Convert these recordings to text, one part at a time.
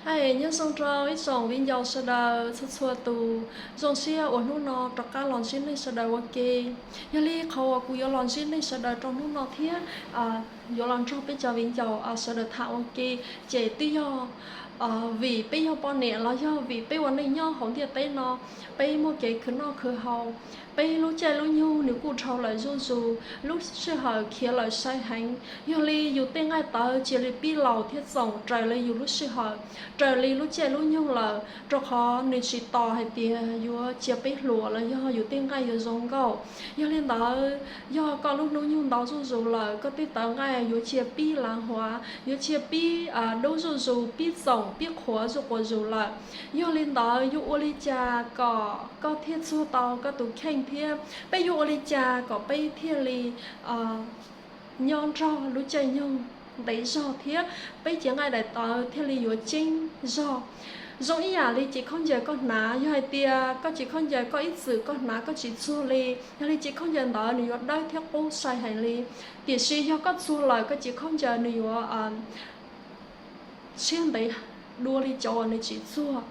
Hais nyob zoo rau ib tsoom viv ncaus sawv daws txhua txhua tus, zoo siab uas hnub no rov qab los ntsib nej sawv daws ua ke. Yog li qhov uas kuv yuav los ntsib nej sawv daws rau hnub no thiab yuav los nrog peb cov viv ncaus sawv daws tham ua ke, ces twb yog vim peb yog poj niam los yog vim peb ua neej nyob hauv ntiaj teb no, peb muaj kev khwv noj khwv haus, peb lub caij lub nyoog nws kuj dhau lawm zuj zus, lub sij hawm khiav lawm sai heev. Yog li yus tej nqaij tawv cia li pib laus thiab txoom raws li yus lub sij hawm, raws li lub caij lub nyoog lawm, rau qhov nws tsis tos hais tias yuav cia peb hluas los yog yus tej nqaij yuav zoo nkauj. Yog li ntawd, yog koj lub hnub nyoog ntau zuj zus lawm, koj tej tawv nqaij yuav cia pib lav huav, yuav cia pib dub zuj zus, pib txoom, pib qhuav zuj quas zus lawm. Yog li ntawd, yuav ua li cas kom koj thiaj txuag tau koj tus kheej thiab peb yuav ua li cas kom peb thiaj li nyob nrog lub caij nyoog ntev zog thiab peb cev nqaij daim tawv thiaj li yuav ceeb zog. Zoo ib yam li cev khaub ncaws koj hnav, yog hais tias koj cev khaub ncaws koj ib txwm koj hnav koj tsis txuag li, yog li cev khaub ncaws ntawd nws yuav dawb thiab qub sai heev li. Tiam sis yog koj txuag lawm koj cev khaub ncaws nws yuav tshiab ntev dua li cov uas nws tsis txuag.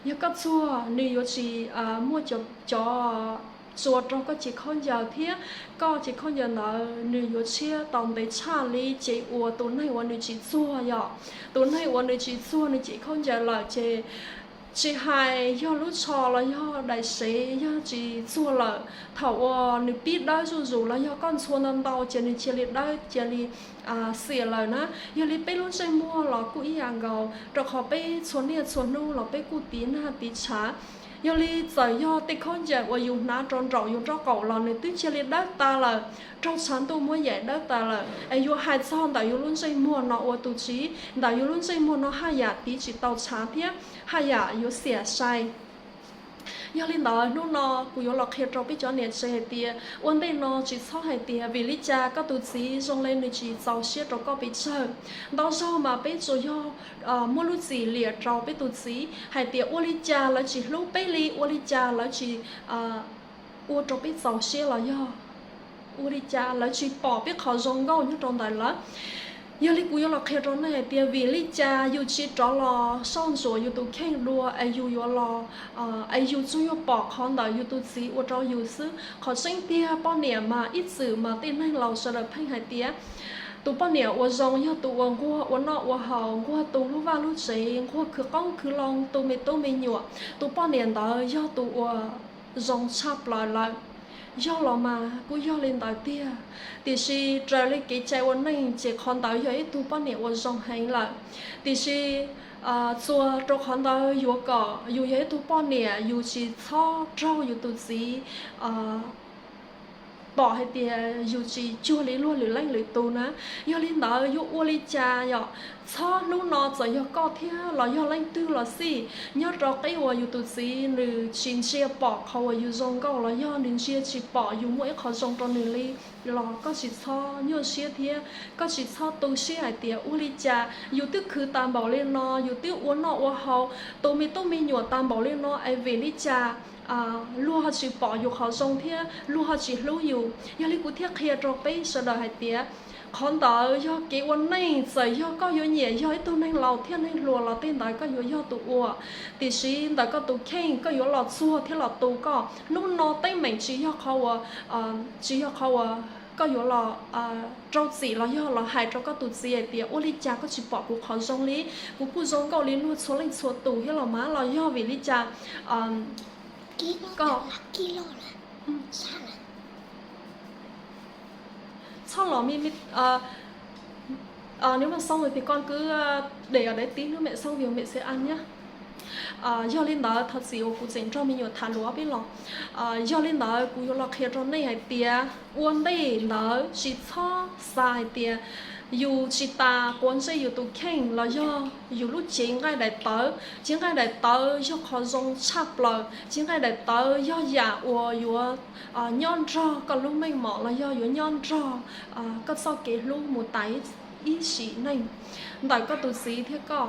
Yog koj txuag nws yuav tsis muaj cov tsua rau koj cev khaub ncaws thiab koj cev khaub ncaws ntawd nws yuav tshiab tau ntev tshaj li cev uas tus neeg uas nws tsis txuag yom. Tus neeg uas nws tsis txuag nws cev khaub ncaws lawm ces tsis hais yog lub tsho los yog daim sev yog tsis txuag lawm, thaum uas nws pib dawb zuj zus los yog koj ntxhua ntau ntau ces nws cia li dawb cia li xiam lawm na. Yog li peb lub ntsej muag los kuj ib yam nkaus, rau qhov peb txhua niaj txhua hnub los peb kuj tiv nag tiv tshav. Yog li txawm yog tej khaub ncaws uas yus hnav rau nraum yus nraub qaum los nws twb cia li dawb tas lawm, raug tshav ntuj muab yaim dawb tas lawm. Es yuav hais txog ntawm yus lub ntsej muag no ua tus txiv, ntawm yus lub ntsej muag no haj yam tiv tsis tau tshav thiab haj yam yuav xiam sai. Yog li ntawd hnub no kuv yuav los qhia rau peb cov niam tsev hais tias ua ntej no tsis txhob hais tias vim li cas koj tus txiv zoo li nws tsis txaus siab rau koj pes tsawg. Ntau zaug mas peb tsuas yog muaj lub txim liam rau peb tus txiv hais tias ua li cas lawv tsis hlub peb li, ua li cas lawv tsis ua rau peb txaus siab los yog ua li cas lawv tsis pom peb qhov zoo nkauj nyob rau ntawm lawv. Yog li kuv yuav los qhia rau nej hais tias vim li cas yus tsis rov los soj ntsuam yus tus kheej dua es yus yuav los es yus tsuas yuav pom qhov ntawm yus tus txiv ua rau yus xwb. Qhov tseeb tiag poj niam mas ib txwm mas tej neeg laus sawv daws pheej hais tias tus poj niam uas zoo yog tus uas nquag ua noj ua haus, nquag tu lub vaj lub tsev, nquag khwv qoob khwv loo, tu me tub me nyuam, tus poj niam ntawd yog tus uas zoo tshaj plaws lawm. Yog los mas kuj yog li ntawd tiag, tiam sis raws li kev cai ua neej ces qhov ntawd yog ib tug poj niam uas zoo heev lawm. Tiam sis txuas rau qhov ntawd yuav kom yus yog ib tug poj niam yus tsis txhob raug yus tus txiv pom hais tias yus tsis cuag li luag lwm leej lwm tus na. Yog li ntawd yuav ua li cas yom? Txhob hnub no txawm yog koj thiab los yog leej twg los xij, nyob rau qib uas yus tus txiv nws tsis ntsia pom qhov uas yus zoo nkauj los yog nws ntsia tsis pom yus muaj ib qho zoo rau nws li los koj tsis txhob nyuaj siab thiab koj tsis txhob tu siab hais tias ua li cas yus twb khwv tas npaum li no, yus twb ua noj ua haus, tu me tub me nyuam tas npaum li no es vim li cas luag ho tsis pom yus qhov zoo thiab luag ho tsis hlub yus? Yog li kuv thiaj qhia rau peb sawv daws hais tias qhov ntawd yog kev ua neej, txawm yog koj yuav nyiam yog ib tug neeg laus thiab neeg hluas los tej ntawd koj yuav yog tus ua. Tiam sis ntawm koj tus kheej koj yuav los txuag thiab los tu koj. Hnub no teeb meem tsis yog qhov uas, tsis yog qhov uas koj yuav los rau txim los yog los hais rau koj tus txiv hais tias ua li cas koj tsis pom kuv qhov zoo li, kuv kuj zoo nkauj li luag txhua leej txhua tus thiab los mas los yog vim li cas koj txhob los me me, nếu mà xong rồi thì con cứ để ở đấy tí nữa mẹ xong việc mẹ sẽ ăn nhá. Yog li ntawd thov txim uas kuv tseem nrog me nyuam tham lus ob peb los. Yog li ntawd kuv yuav los qhia rau nej hais tias ua ntej ntawd tsis txhob xav hais tias yus tsis tas quav ntsej yus tus kheej los yog yus lub cev nqaij daim tawv. Cev nqaij daim tawv yog qhov zoo tshaj plaws. Cev nqaij daim tawv yog yam uas yuav nyob nrog koj lub meej mom los yog yuav nyob nrog koj txoj kev hlub mus tas ib sim neej ntawm koj tus txiv thiab koj.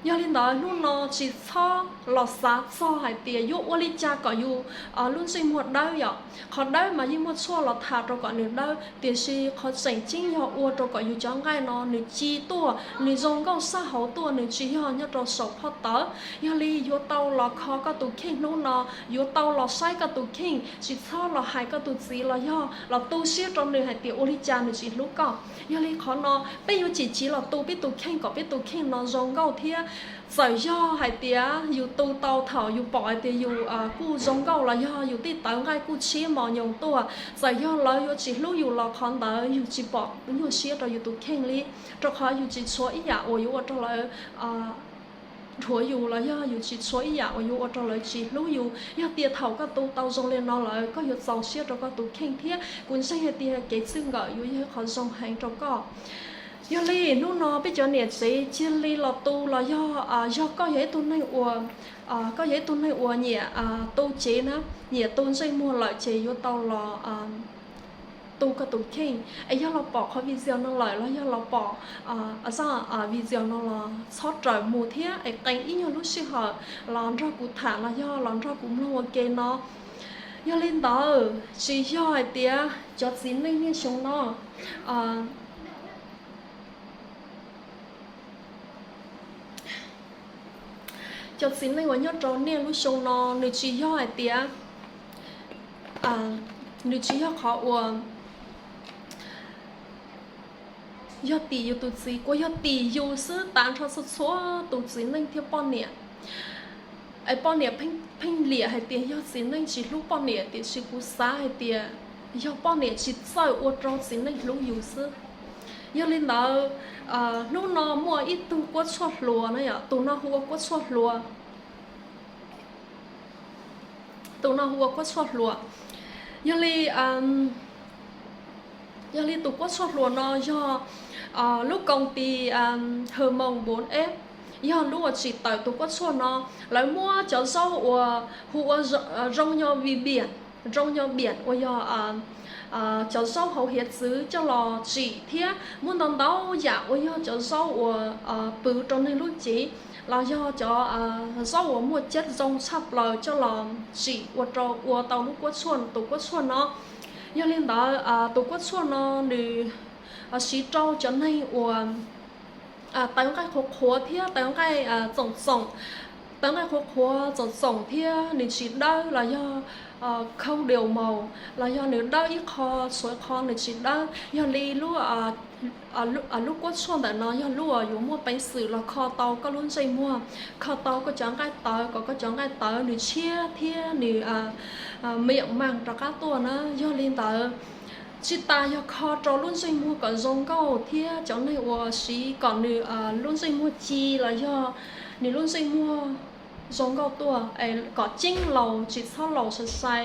Yog li ntawd hnub no tsis txhob los xav txog hais tias yuav ua li cas kom yus lub ntsej muag dawb yom. Qhov dawb mas yeej muaj tshuaj los tham rau kom nws dawb, tiam sis qhov tseem ceeb yog ua rau kom yus cov nqaij no nws ci tuaj, nws zoo nkauj sab hauv tuaj, nws tsis yog nyob rau saum phoj tawv. Yog li yuav tau los kho koj tus kheej hnub no, yuav tau los saib koj tus kheej, tsis txhob los hais koj tus txiv los yog los tu siab rau nws hais tias ua li cas nws tsis hlub koj. Yog li qhov no peb yuav tsum tsiv los tu peb tus kheej kom peb tus kheej no zoo nkauj thiab. Txawm yog hais tias yus tu tau thaum yus pom hais tias yus kuj zoo nkauj los yog yus tej tawv nqaij kuj tshiab mos nyoos tuaj, txawm yog lawv yuav tsis hlub yus los qhov ntawd yus tsis pom nyuaj siab rau yus tus kheej li, rau qhov yus tsis tshuav ib yam uas yuav ua rau lawv dhuav yus los yog yus tsis tshuav ib yam uas yuav ua rau lawv tsis hlub yus. Yog tias thaum koj tu tau zoo li no lawm koj yuav txaus siab rau koj tus kheej thiab kuv ntseeg hais tias kev txij nkawm yuav yog ib qhov zoo heev rau koj. Yog li hnub no peb cov niam tsev cia li los tu los yog, yog koj yog ib tug neeg uas, koj yog ib tug neeg uas nyiam tu cev na, nyiam tu ntsej muag lawm ces yuav tau los tu koj tus kheej. Es yog los pom qhov video no lawm los yog los pom zaj video no los txhob raws mus thiab es qee ib nyuag lub sij hawm los nrog kuv tham los yog los nrog kuv mloog ua ke no. Yog li ntawd tsis yog hais tias cov txiv neej niaj xyoo no, cov txiv neej uas nyob rau niaj lub xyoo no nws tsis yog hais tias, nws tsis yog qhov uas yog tim yus tus txiv, kuj yog tim yus xwb, tas nrho txhua txhua tus txiv neej thiab poj niam. Es poj niam pheej liam hais tias yog txiv neej tsis hlub poj niam, tiam sis kuv xav hais tias yog poj niam tsis txawj ua rau txiv neej hlub yus xwb. Yog li ntawd, hnub no muaj ib tug kuab tshuaj hluas na yom, tus no hu ua kuab tshuaj hluas. Tus no hu ua kuab tshuaj hluas. Yog li, yog li tus kuab tshuaj hluas no yog lub koos tis Hmong Bone F, yog lub uas tsim tawm tus kuab tshuaj no. Lawv muab cov zaub uas hu ua zoo nyo vim biam, zoo nyo biam uas yog cov zaub hauv hiav txwv coj los tsim thiab muab ntau ntau yam uas yog cov zaub uas pwv rau neeg lub cev los yog cov zaub uas muaj ceb zoo tshaj plaws coj los tsim ua rau ua tau lub kuab tshuaj, tus kuab tshuaj no. Yog li ntawd tus kuab tshuaj no nws siv rau cov neeg uas tawv nqaij qhuav qhuav thiab tawv nqaij txoom txoom, tawv nqaij qhuav qhuav txoom txoom thiab nws tsis dawb los yog khau diaus maus los yog nws dawb ib qho tshuav ib qho nws tsis dawb. Yog li lub kuab tshuaj ntawm no yog lub uas yuav muaj peev xwm los kho tau koj lub ntsej muag, kho tau koj cov nqaij tawv kom koj cov nqaij tawv nws tshiab thiab nws miam mas rov qab tuaj na. Yog li ntawd tsis tas yog kho rau lub ntsej muag kom zoo nkauj thiab cov neeg uas siv kom nws lub ntsej muag ci los yog nws lub ntsej muag zoo nkauj tuaj es kom ceeb laus tsis txhob laus sai sai.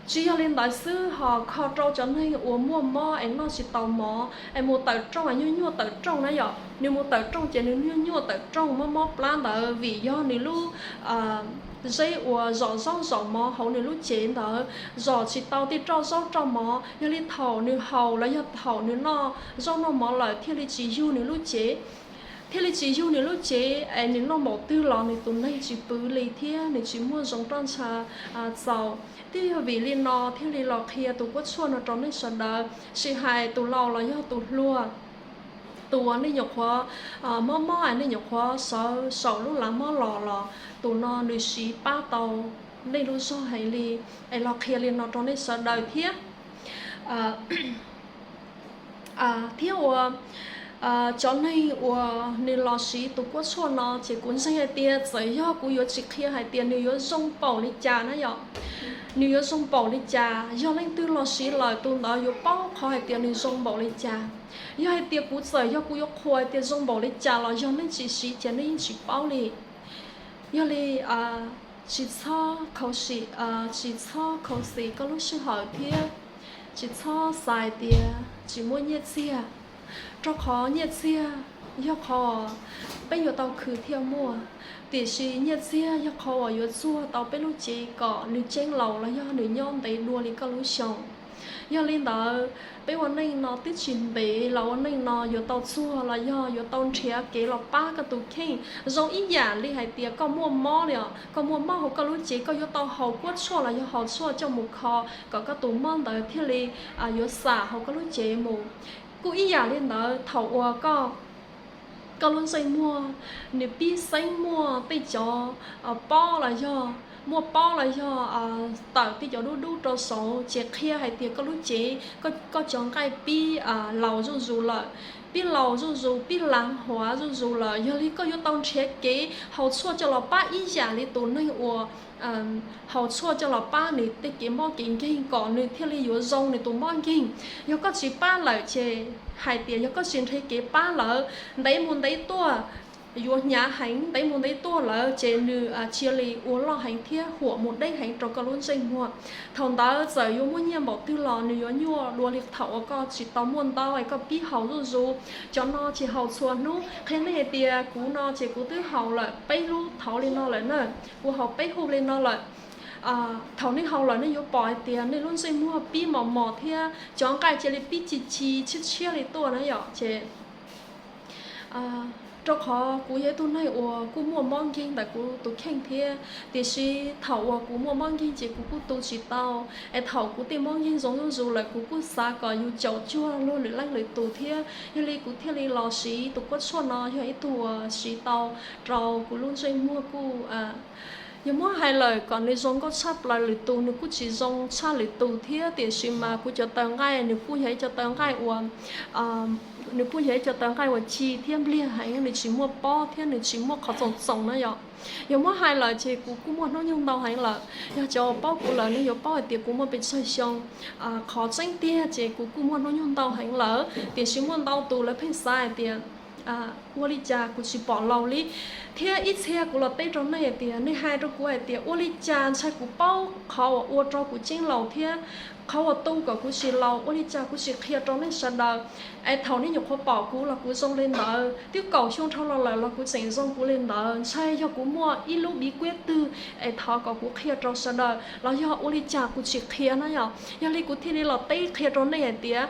Tsis yog li ntawd xwb ho kho rau cov neeg uas muaj mob es noj tsis tau mov es mus tawm rooj es nyuaj nyuaj tawm rooj na yom, nws mus tawm rooj ces nws nyuaj nyuaj tawm rooj mob mob plab ntawd vim yog nws lub zeb uas zom zaub zom mov hauv nws lub cev ntawd zom tsis tau tej roj zaub roj mov. Yog li thaum nws haus los yog thaum nws noj zaub noj mov lawm thiaj li tsis yug nws lub cev, thiaj li tsis yug nws lub cev es nws noj npaum twg los nws tus neeg tsis pwv li thiab nws tsis muaj zoo roj ntsha txaus. Twb yog vim li no thiaj li los qhia tus kuab tshuaj no rau nej sawv daws, tsis hais tus laus los yog tus hluas, tus uas nej nyuam qhuav mob mob es nej nyuam qhuav sawv saum lub lav mob los los tus no nws siv pab tau nej lub zog heev li. Es los qhia li no rau nej sawv daws thiab. Thiab uas cov neeg uas nws los siv tus kuab tshuaj no ces kuv ntseeg hais tias txawm yog kuv yuav tsis qhia hais tias nws yuav zoo npaum li cas na yom, nws yuav zoo npaum li cas, yog leej twg los siv lawm tus ntawd yuav paub qhov hais tias nws zoo npaum li cas. Yog hais tias kuv txawm yog kuv yuav qhuas hais tias zoo npaum li cas los yog nej tsis siv ces nej yeej tsis paub li. Yog li tsis txhob khuv xim, tsis txhob khuv xim koj lub sij hawm thiab tsis txhob xav tias tsis muaj nyiaj txiag, rau qhov nyiaj txiag yog qhov peb yuav tau khwv thiaj muaj, tiam sis nyiaj txiag yog qhov uas yuav txuag tau peb lub cev kom nws ceeb laus los yog nws nyob ntev dua li koj lub xyoo. Yog li ntawd, peb ua neej no twb tsis ntev los ua neej no yuav tau txuag los yog yuav tau nrhiav kev los pab koj tus kheej. Zoo ib yam li hais tias koj muaj mob li os, koj muaj mob hauv koj lub cev, koj yuav tau haus kuab tshuaj los yog haus tshuaj coj mus kho kom koj tus mob ntawd thiaj li yuav xam hauv koj lub cev mus. Kuj ib yam li ntawd, thaum uas koj koj lub ntsej muag nws pib xeeb muaj tej cov pob los yog, muaj pob los yog tawm tej cov dub dub rau saud, ces qhia hais tias koj lub cev, koj cov nqaij pib laus zuj zus lawm, pib laus zuj zus, pib lav huav zuj zus lawm. Yog li koj yuav tau nrhiav kev haus tshuaj coj los pab ib yam li tus neeg uas haus tshuaj coj los pab nws tej kev mob kev nkeeg kom nws thiaj li yuav zoo nws tus mob nkeeg. Yog koj tsis pab lawm ces hais tias yog koj tsis nrhiav kev pab lawm, ntev mus ntev tuaj yuav hnyav heev, ntev mus ntev tuaj lawm ces nws cia li ua loj heev thiab huam mus deb heev rau koj lub ntsej muag. Thaum ntawd txawm yuav muaj nyiaj npaum twg los nws yuav nyuaj dua li thaum uas koj tsis tau muaj ntau es koj pib haus zuj zus. Cov no ces haus txhua hnub. Qhia nej hais tias kuv no ces kuv twb haus lawm peb lub thauv li no lawm na, kuv haus peb hub li no lawm. Thaum nej haus lawm nej yuav pom hais tias nej lub ntsej muag pib mos mos thiab cov nqaij cia li pib ci ci tshiab tshiab li tuaj na yom. Ces rau qhov kuv yog ib tug neeg uas kuj muaj mob nkeeg ntawm kuv tus kheej thiab, tiam sis thaum uas kuv muaj mob nkeeg ces kuv kuj tu tsis tau. Es thaum kuv tej mob nkeeg zoo zuj zus lawm kuv kuj xav kom yus caum cuag luag lwm leej lwm tus thiab, yog li kuv thiaj li los siv tus kuab tshuaj no, yog ib tug uas siv tau rau kuv lub ntsej muag kuj yog muab hais lawm kom nws zoo nkauj tshaj plaws lwm tus nws kuj tsis zoo tshaj lwm tus thiab, tiam sis mas kuv cov taw nqaij nws kuj yog ib cov taw nqaij uas nws kuj yog ib cov taw nqaij uas ci thiab npliag heev, nws tsis muaj pob thiab nws tsis muaj qhov txoom txoom na yom. Yog muab hais lawm ces kuv kuj muaj hnub nyoog ntau heev lawm. Yog cov uas paub kuv lawm nej yuav paub hais tias kuv muaj pes tsawg xyoo. Qhov tseeb tiag ces kuv kuj muaj hnub nyoog ntau heev lawm, tiam sis muaj ntau tus lawv pheej xav hais tias ua li cas kuv tsis pom laus li. Thiab ib txhia kuv los teb rau nej hais tias nej hais rau kuv hais tias ua li cas ntshai kuv paub qhov uas ua rau kuv ceeb laus thiab qhov uas tu kom kuv tsis laus, ua li cas kuv tsis qhia rau nej sawv daws. Es thaum nej nyuam qhuav pom kuv los kuv zoo li ntawd, twb kaum xyoo dhau los lawm los kuv tseem zoo kuv li ntawd. Ntshai yog kuv muaj ib lub bí quyết twg es thov kom kuv qhia rau sawv daws los yog ua li cas kuv tsis qhia na yom. Yog li kuv thiaj li los teb qhia rau nej hais tias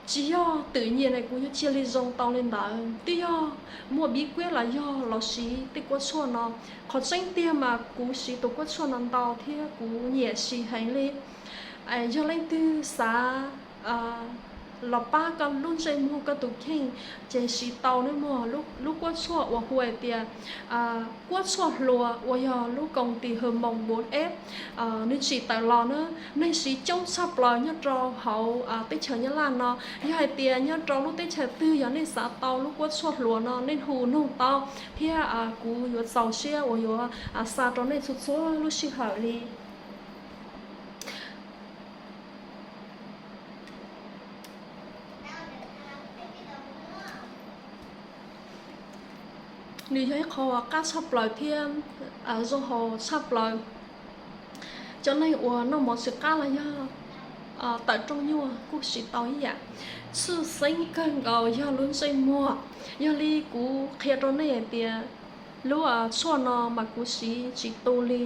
tsis yog twm nyiam ne kuv yuav cia li zoo tau li ntawd, twb yog muaj bí quyết los yog los siv tej kuab tshuaj no. Qhov tseeb tiag mas kuv siv tus kuab tshuaj no ntau thiab kuv nyiam siv heev li. Yog leej twg xav los pab koj lub ntsej muag koj tus kheej, ces siv tau ne mog. Lub kuab tshuaj uas hu hais tias kuab tshuaj hluas uas yog lub koos tis hwm moos npus eb, nws tsim tawm los na, neeg siv coob tshaj plaws nyob rau hauv teb chaws Nyab Laj no. Yog hais tias nyob rau lub teb chaws twg yog nej xav tau lub kuab tshuaj hluas no nej hu nug tau, thiab kuv yuav txaus siab uas yuav xa rau nej txhua txhua lub sij hawm li. Nws yog ib qho uas qab tshaj plaws thiab zoo haus tshaj plaws. Cov neeg uas noj mov tsis qab los yog tawm rooj nyuaj kuj siv tau ib yam. Tshwj xeeb kawg nkaus yog lub ntsej muag. Yog li kuv qhia rau nej hais tias lub tshuaj no mas kuv siv tsis tu li.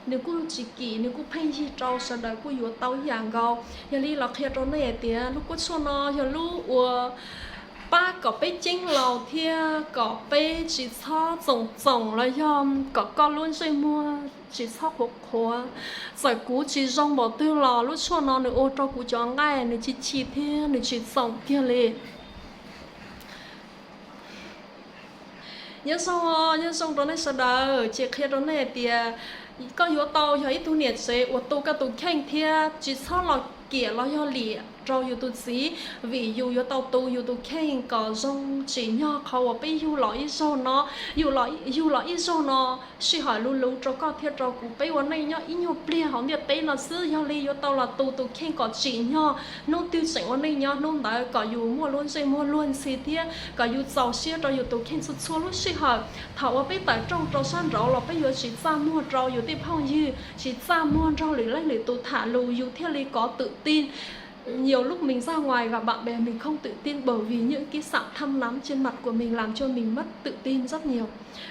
Nws kuj tsis kim, nws kuj pheej yig rau sawv daws kuj yuav tau ib yam nkaus. Yog li los qhia rau nej hais tias lub kuab tshuaj no yog lub uas pab kom peb ceeb laus thiab kom peb tsis txhob txoom txoom los yog kom koj lub ntsej muag tsis txhob qhuav qhuav. Txawm kuv tsis zoo npaum twg los lub tshuaj no nws ua rau kuv cov nqaij nws ci ci thiab nws tsis txoom kiag li. Nyob zoo, nyob zoo rau nej sawv daws, ces qhia rau nej hais tias koj yuav tau yog ib tug niam tsev uas tu koj tus kheej thiab tsis txhob los kiam los yog liam rau yus tus txiv, vim yus yuav tau tu yus tus kheej kom zoo tsim nyog qhov uas peb yug los ib zaug no. Yug los ib zaug no sij hawm luv luv rau koj thiab rau kuv, peb ua neej nyob ib nyuag pliag hauv ntiaj teb no xwb, yog li yuav tau los tu tus kheej kom tsim nyog, hnub twg tseem ua neej nyob hnub ntawd kom yus muaj lub ntsej muag luag ntxhi thiab kom yus txaus siab rau yus tus kheej txhua txhua lub sij hawm. Thaum uas peb tawm rooj rau sab nraud los peb yuav tsis txaj muag rau yus tej phooj ywg, tsis txaj muag nrog lwm leej lwm tus tham lus, yus thiaj li kov twm tij. Nhiều lúc mình ra ngoài gặp bạn bè mình không tự tin bởi vì những cái sạm thăm nắm trên mặt của mình làm cho mình mất tự tin rất nhiều.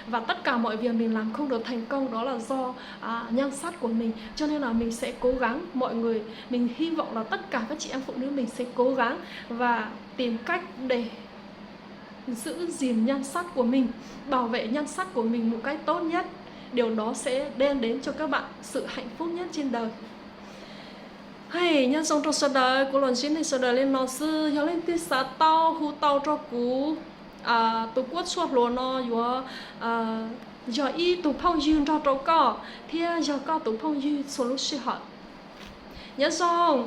Và tất cả mọi việc mình làm không được thành công đó là do à, nhan sắc của mình. Cho nên là mình sẽ cố gắng, mọi người, mình hy vọng là tất cả các chị em phụ nữ mình sẽ cố gắng và tìm cách để giữ gìn nhan sắc của mình, bảo vệ nhan sắc của mình một cách tốt nhất. Điều đó sẽ đem đến cho các bạn sự hạnh phúc nhất trên đời. Hey, nyob zoo rau sawv daws, kuv los ntsib nej sawv daws li no xwb. Yog leej twg xav tau hu tau rau kuv, tus kuab tshuaj hluas no yuav yog ib tug phooj ywg nrog rau koj thiab yog koj tus phooj ywg txhua lub sij hawm. Nyob zoo.